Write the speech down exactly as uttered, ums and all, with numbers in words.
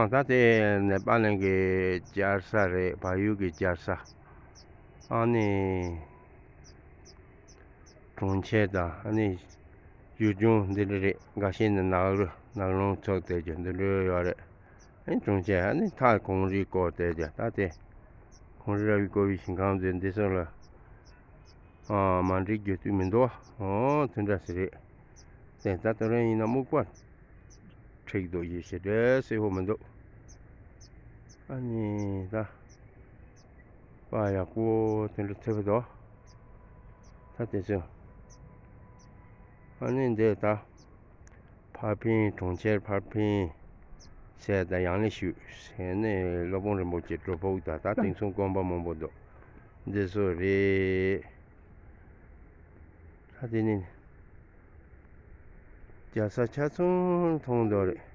ད་དེ་ནེ་པ་ལན་གྱི་རྒྱལ་ས་རེད། བལ་ཡུལ་གྱི་རྒྱལ་ས། ཨ་ནི་གྲོང་ཁྱེར་དང་ཨ་ནི་ཡུལ་ལྗོངས་འདི་འདྲ་རེད། འགའ་ཤས་ནི་ནགས་རི་ནགས་ལུང་ཚུགས་བསྡད་རྒྱུ་འདི་འདྲ་ཡོད་རེད། ཨ་ནི་གྲོང་ཁྱེར། ཨ་ནི་མཐའ་གངས་རིས་བསྐོར་བསྡད་རྒྱུ། ད་དེ་གངས་རི་ར་བས་བསྐོར་བའི་ཞིང་ཁམས་འདི་འདི་ཚོ་ལ་ཨ་མ་འགྲིག་རྒྱུ་དུས་མི་འདུག་ཨོ་དེ་འདྲ་ཞིག་རེད། དེ་ད་དེ་རིང་ཡིན་ན་སྨུག་པ་འཁྲིགས་འདུག་ཡེ་ཤེས་འདྲ་སེ་ཧོ་མི་འདུག་ཨ་ནི་ད་པ་ཡག་པོ་དེ་འདྲ་ཐེབས་འདུག་ད་དེ་ཚོ་ཨ་ནི་འདི་ད་ཕར་ཕན། གྲོང་ཁྱེར་ཕར་ཕན་ཟེར། ད་ཡང་ལེ་ཤུ་ཟེར་ནས་སློབ་དཔོན་རིན་པོ་ཆེ་སྒྲུབ་ཕུག་དང་ད་དེང་སང་དགོན་པ་མང་པོ་འདུག་འདི་ཚོ་རེད། ད་དེ་ནི་རྒྱལ་ས་ཆ་ཚང་མཐོང་འདུག་རེད།